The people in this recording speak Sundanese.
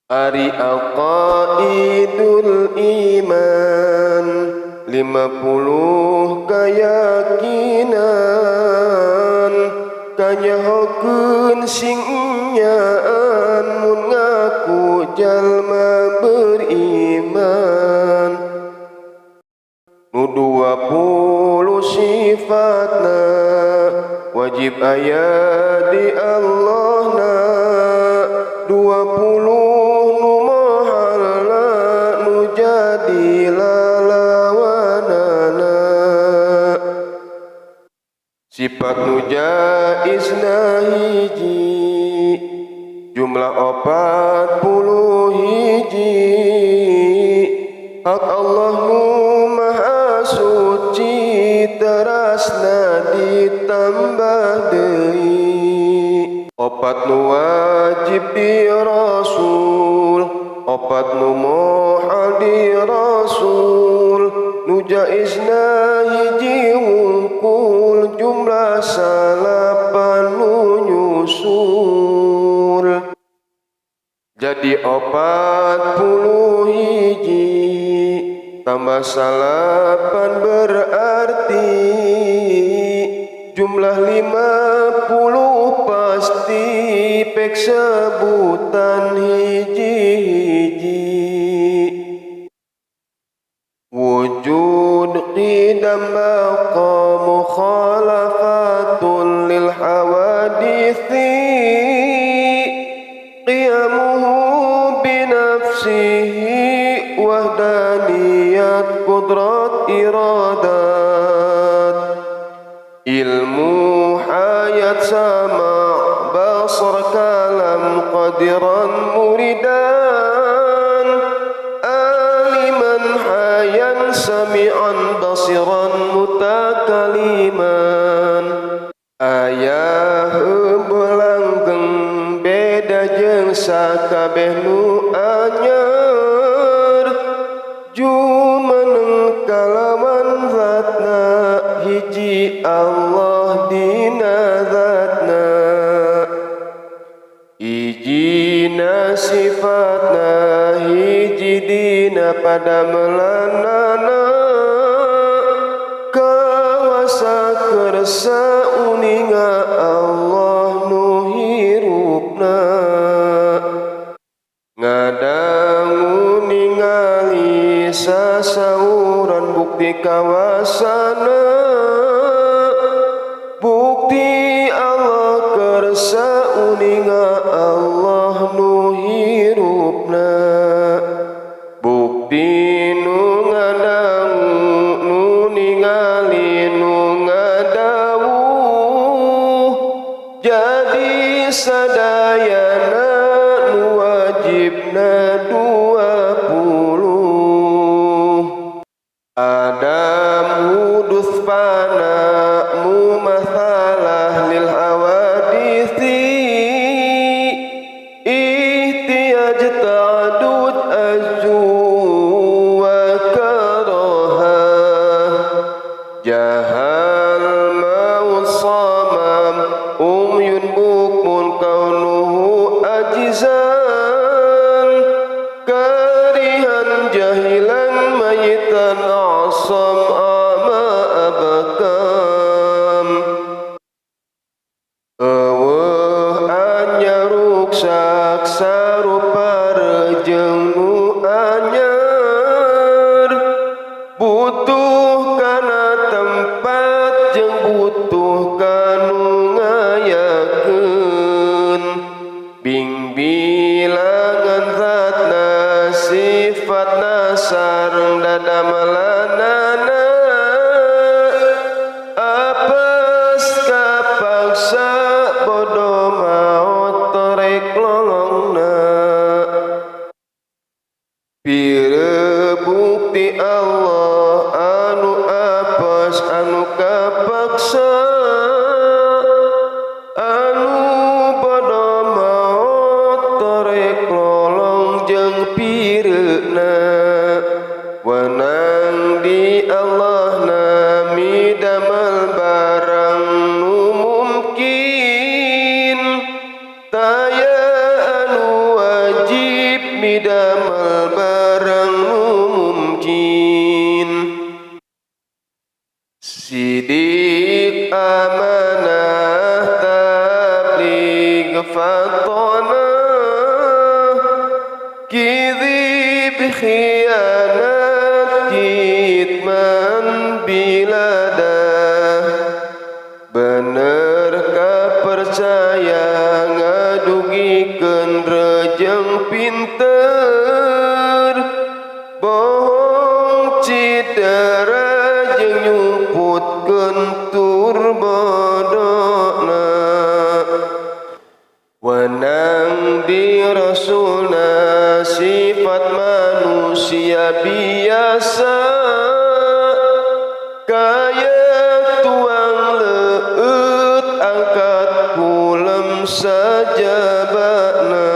Ari aqaidul iman 50 keyakinan kanyahokeun sing nyaan mun ngaku jalma beriman. Nu 20 sifatna wajib aya di Allahna, 20 nu mohalna nu jadi lalawanana. Sifat nu jaizna hiji jumlah 40 hiji, hak Allah nu maha suci terasna ditambah deui. 4 nu wajib di Rasul, 4 nu mohal di Rasul, nu jaizna hiji wungkul jumlah 9 nu nyusul. Jadi 40 hiji tambah 9 berarti jumlah 50 pasti pek sebutan hiji-hiji. Wujud qidam baqa mukhalafatun lil hawadithi, qiyamuhu binafsihi wahdaniyat qudrat iradat, ilmu hayat sama basar kalam qadiran muridan, aliman hayan sami'an basiran mutakaliman. Ayah belanggeng beda jeung sakabeh nu anyar, jumeneng kalawan zatna hiji Allah dina zatna, ijina sifatna hiji dina pada melanana, kawasa kersa uninga Allah nu hirupna, ngadangu ningali sasauran bukti kawasana, bukti Allah kersa uninga Allah nu hirupna, bukti nu ngadangu nu ningali nu ngadawuh, jadi sadayana nu wajibna 20. Adam hudus fana mumathalah lil hawadisi, ihtiyaj ta'adud azzu wa karaha, jahal maut samam umyun bukmun kaunuhu ajizan, karihan jahilan mayitan asam ama abakam. Eueuh anyar ruksak sarupa rejeung nu anyar, butuh kana tempat jeung butuh kanu ngayakeun, bingbilangan zatna sifatna sareng dadamalanana, apes kapaksa bodoh maot torek lolongna. Pire bukti Allah anu apes anu kapaksa, anu bodoh maot torek lolong jeung pireuna, wenang di Allah nami damel barang nu mungkin. Bener kapercaya ngadugikeun rejeng pinter, bohong cidera jeung nyumputkeun tur bodona. Wenang di Rasulna sifat manusia biasa, kaya tuang leueut angkat kulem sajabana.